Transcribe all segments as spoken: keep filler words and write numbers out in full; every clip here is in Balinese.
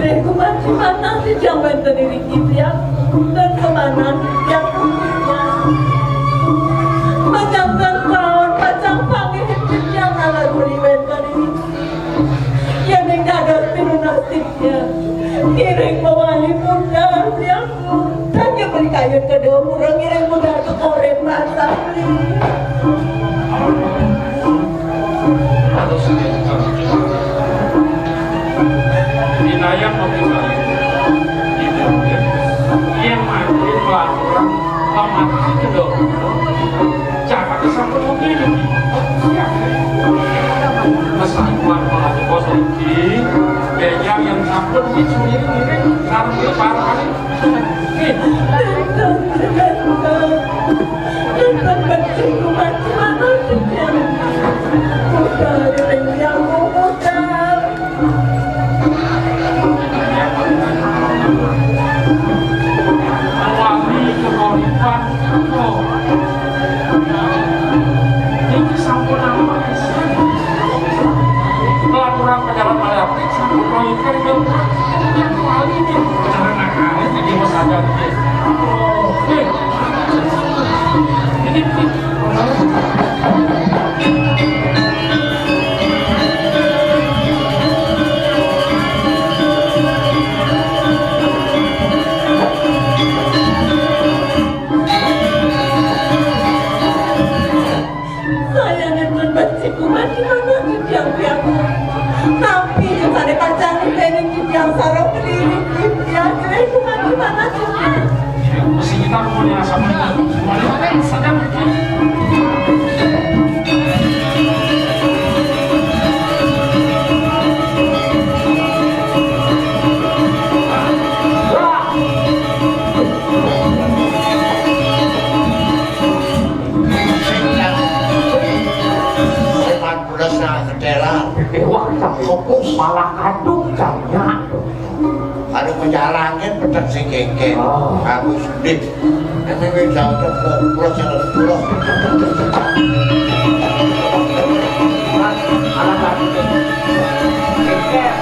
Kumaci manah titiang wénten ring titiang, dan kamanah titiang punika. Majanten taun pacang panggihin titiang ngalaguli wénten ring Yéning dados pinunas titiang, ngiring mawali budal tiang. Tan nyebrikayun kedua mureng ngiring budal ka Korén Pasar. Inayang mapikayun. Yén mati pelaturan, mati kedua mureng. Jagat sampun mungkin. Mas Anuan malah bos iki. Béjang yang sampun iki sendiri ngiring karep lebaran. Nih. Wangi kekorifan. Niki sampun apa pisan? Pelaturan pejabat malih apik sampun proyekkan ke yang paling jangan nakal di Dewa Saja. Oke. Ini Sayanipun benci kumat di mana titiang piaku. Tapi yang sada pacang dening titiang sareng keliling titiang jelek kumat di mana titiang. Mesti kita punya sama. Semuanya sadar. Sepan pulas na ketelan. Wah, sampai kopus. Malah kadung jamnya. Anu menjalangin petek sing kengkeng. Oh. Aku sudip. Tapi wis jauh pulas yang pulas. Anak lagi. Kengkeng.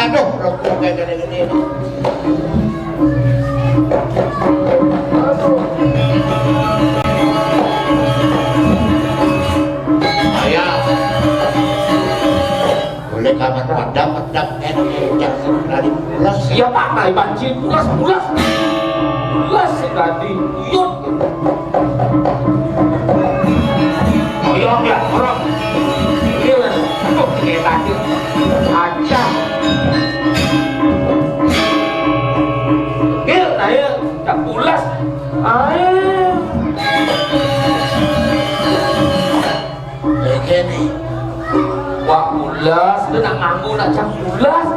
Aduh, rokok kayak gini-gini. Ayah. Boleh kamar padam, padam, enak, enak, jangan lari pulas. Iya, Pak, nah, banci pulas, pulas. Pulas tadi. Yut. Oyong ya, orang. Iya, aduh, ini tadi. Aja. Iya, nah, iya, tak pulas. Ayo. Kene. Wah, pulas, lu nak nganggo nak jam pulas.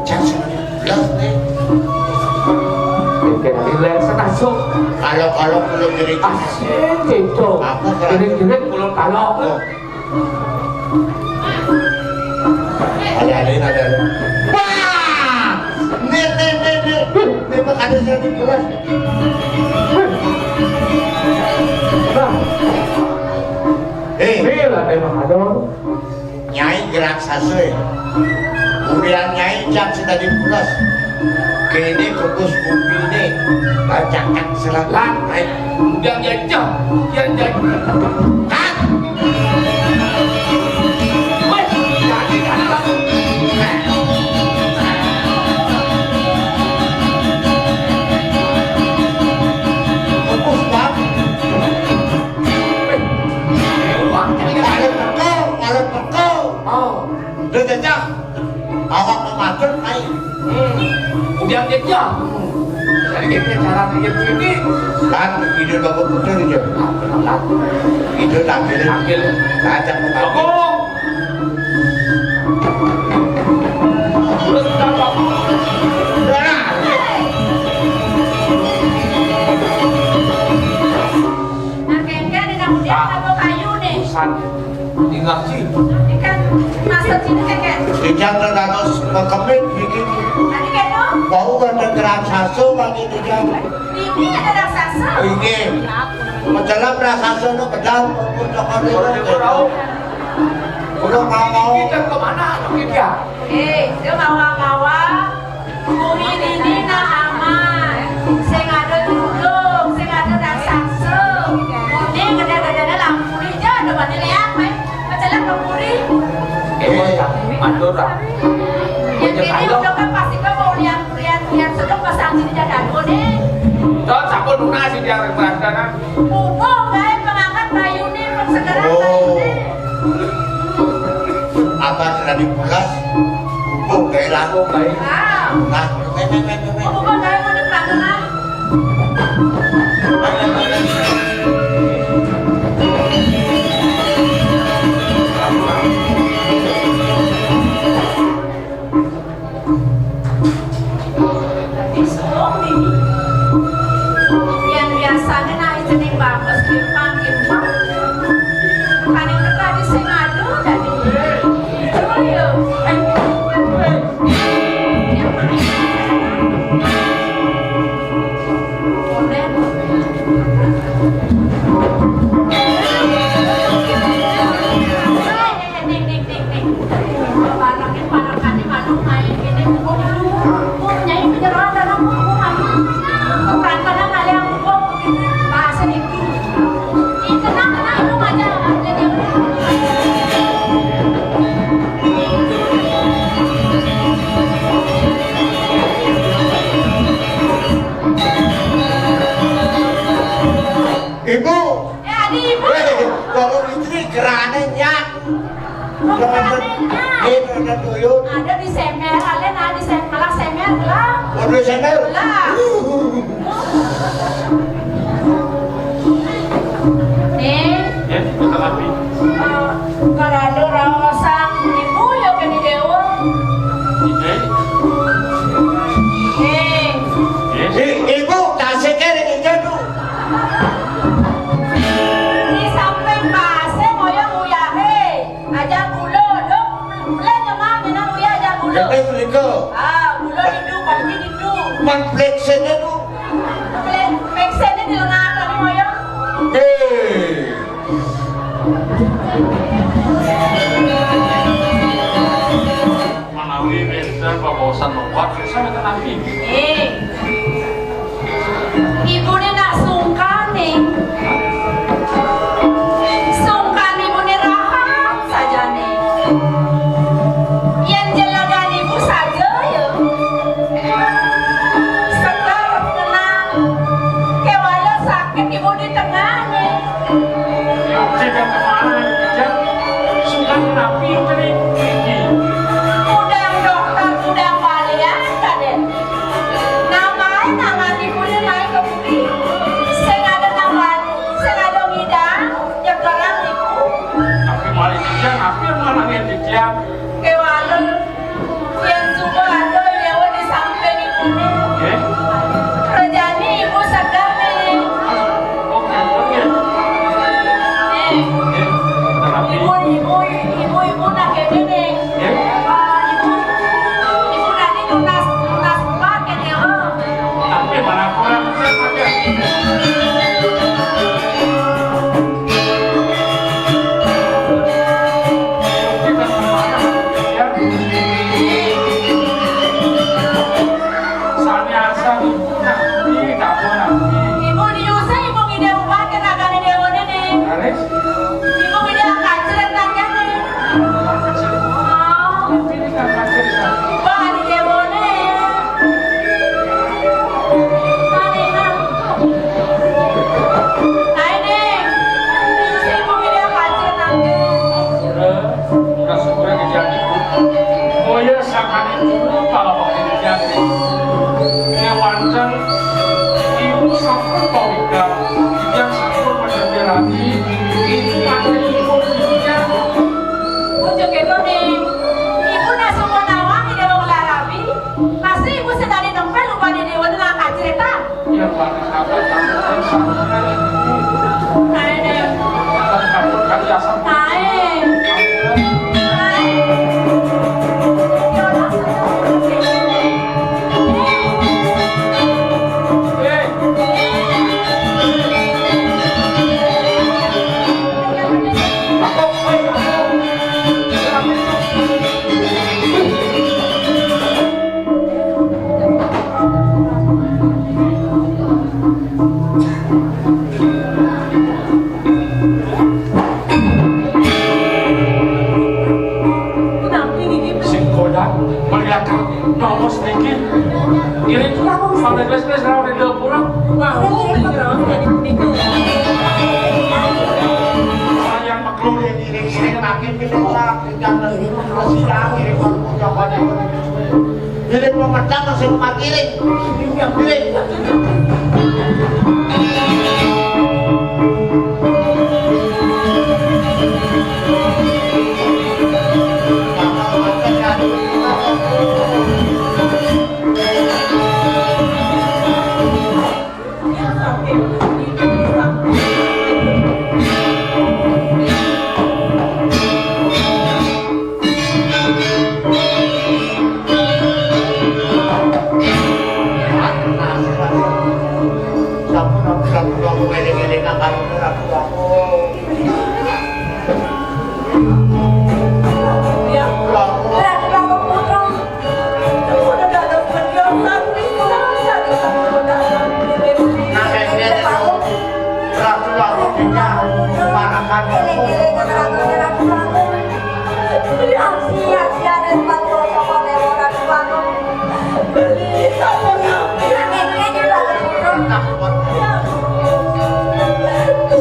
Jam sembilan belas nih. Oke, relax, masuk. Kalau, kalau belum diri. Asik, itu. Apa, Kak? Diri-diri belum kalau. Oh. Ada, ada, ada. Wah! Nih, nih, nih, nih. Memang ada satu pulas. Nah. Eh. Nih lah, emang ada. Nyai gerak sasé. Kemudian Nyai jam sudah dipulas. Kene kukus kupine bacakan selatan. Baik. Udah jajah, udah jajah. Kat. Wes, jadi kan langsung. Kukus, Bang. Kalau teko, kalau teko. Oh. Udah jajah. Awak pematur, ai. Hmm. Udah jajah. Jadi kita cara bikin ini. Kan, ide bapak betul aja. Ide tampil. Tampil. Ngajak pematur. Bagus. Terus Ikan maksud sini kakek. Tijang nang dados kekemit bikin. Tadi keno? Wau ada raksasa bagi tijang. Ini ada raksasa. Inggih. Menjelang raksasa nu kedal, pun cokor itu. Udah mau. Kita kemana tuh dia? Eh, dia mawa-mawa. Bumi nini nak aman. Sing ada juluk, sing ada raksasa. Ini gede-gedene lampu hijau, ada bani leak, meh. Kecelak ke puri. Eh, Madura. Yang ini udah kan pasti kan mau lihat, lihat, lihat sedang pasang sini jaga dulu nih. Tuh, sampun lunas sih dia, Mas, kan? Mumpung gaé pengangkat bayuné, pensegeran. Oh. Bayuné. Apa tadi pulas? Mumpung gaé langkung baé. Ah. Nah, meh, meh, meh, meh, meh. Mumpung gaé mau dipanggil lah. Dadi suwung niki. Yén biasané nang jeneng bagus kimpang-kimpang. Kaning teka di sing adu dadi. Iya. Ibu. Eh, adi ibu. Eh, kalau istri kerana nyak. Bukan anehnya. Eh, ada tuyul. Ada di semer, ada nah di semer, malah semer lah. Waduh, semer. Lah. Nih. Ya, betul, Abi. Eh, kalau ada orang masang ibu ya ke di dewa. Ide? Eh. Yes. I-, ibu, tasik kene iki tuh. Di samping pasé moyo nguyahe. Aja gula, lho. Lha nyemang nang uyah aja gula. Nggih, punika. Ah, gula nindu, kopi nindu. Man pleksene nu. Plek-, pleksene dilengah kami moyo. Nggih. Menawi wénten pabaosan obat, saged nampi. Eh. Ibuné nak sungkan ning. Sungkan ibuné rahat sajané. Yén jelegan ibu saja ya. Seger tenang. Kéwala sakit ibu di tengahné. Sing kemana, Jang? Sukan napi tadi? Iki. Udang dokter, udang balian, Kadén. Namaé nang ati kuwi naik ke bumi. Sing ada nambani, sing ada ngidang, nyegerang niku. Tapi malih Jang, napi malah ngene, Jang? Kéwala. Yén suba ada dewa di samping ibuné. Nggih. Rejane ibu seger nih. Oke, oke. Nih. Nggih. Ibu, ibu, ibu, ibu nak kene nih. Nggih. Ah, ibu, ibu tadi tunas, tunas obat ke dewa. Tapi mana kurang, kurang ada. Ibu diusah, ibu ngidih obat ke nagane dewa nene. Ibu ngidih angkat cerit nagane. Oh. Wah, di dewone. Mane, Mang? Ae, Ning. Sing mung dia pacet nang. Ora, ora syukur kejadian. Kaya sakane guru kalau kejadian. Kewanten ibu sampun pawikan, titiang sampun menerbi rabi, ini pakai ibu demikian. Ojo keto, Ning. Ibu nak semua nawang di dalam larabi. Pasti ibu sedari nempel lupa di dewa nang kacretan. Iya, Pak. Apa, Pak? Saya sampaikan ibu. Ae, Ning. Pak, Pak, Pak, ya, sampun. Ae. Lihat, tongos niki. Ini tuh, Bang Ekles-Ekles, rawon di dapur. Wah, ini rawon jadi kuning. Saya maklum ya, ini, ini makin kita orang, kita dari masih lagi, ini baru punya banyak. Jadi pemecah masih makin. Ini. Sampun, sampun, sampun, eling-eling, kakak, kakak.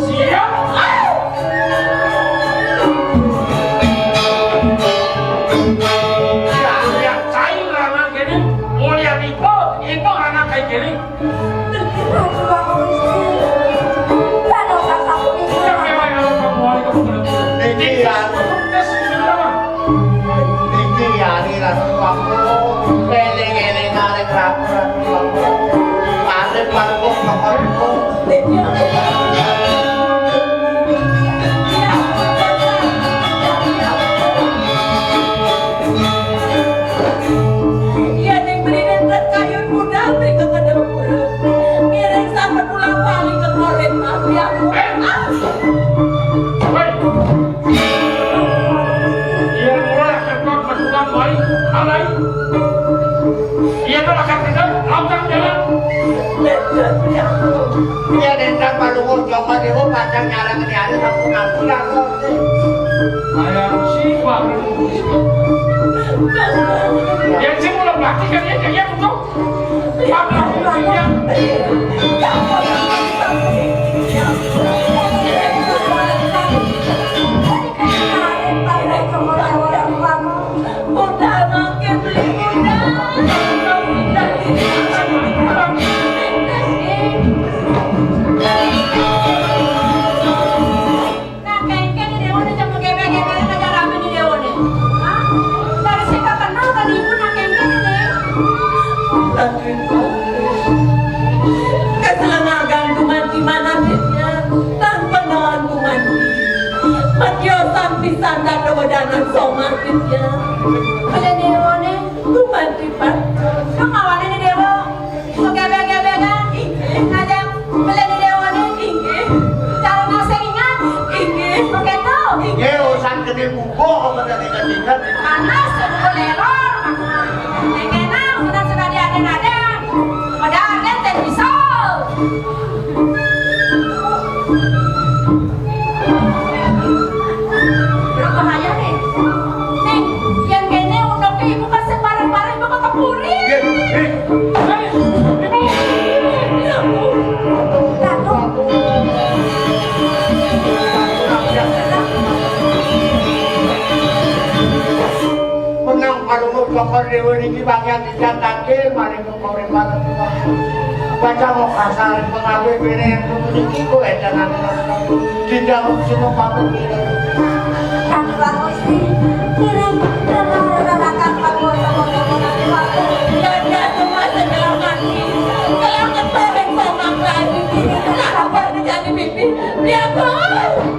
Siap. Yang cair anak ini, mulia tipe, itu anak kayak gini. Niki ya. Niki ya, ini Ratu Agung. Eling-eling arep Ratu, Ratu Agung. Arep Ratu Agung. Iya, ning mrene tret kayun budal ning kekadang pura. Ngiring sambat ulang wali kekorin mafia. Eh, ah. Woi. Iya, mula kertok betulan wali. Alai. Iya, tuh, lakar kerja, langsung jalan. Iya, dendam, Pak Luhur, coba deh, Bu, pacang nyarang ini ada, sampun ngampun, aku. Kayak si Pak Luhur. Ya, sih, mulai pelatih kan, ya, ya, ya, betul. Pak Luhur, ya. Nah, kengken ni dewa ni, jangan gebek-gebek aja rame ni dewa ni. Hah? Dari siapa kenal kan ibu nak kengken ni? Aduh, keselengagan kuman di mana dia? Tanpa nawan kuman. Matiosan pisan dan dewa danan somah dia. Beli dewa ni. Kuman di pan. Kau ngawanin ni dewa. Gebek-gebekan, inggih. Ngajak beli dewa ni, inggih. Cara nasi ringan, inggih. Begitu, inggih. Nggih, urusan gede bubuh, apa tadi kandikan? Panas, bubuh leror. Nek kena, urusan sudah diaden-aden. Padahal aden teh pisau. Bahaya nih. Nih, yang kene udah ke ibu kasih parah-parah, ibu ke kepuri. Nggih, nggih. Hei, ibu. Menang parungu bakal dewe niki bagian tiga takdir, maring Baca mau kasar pengawe bene yang niki ku edangan. Tidak semua pamit. Kang Gusti, kirim terang rerakan Pak Boso. Ya, ya, semua segala mati. Kalau ketereng sama lagi, kenapa dijadi pipi? Dia kau.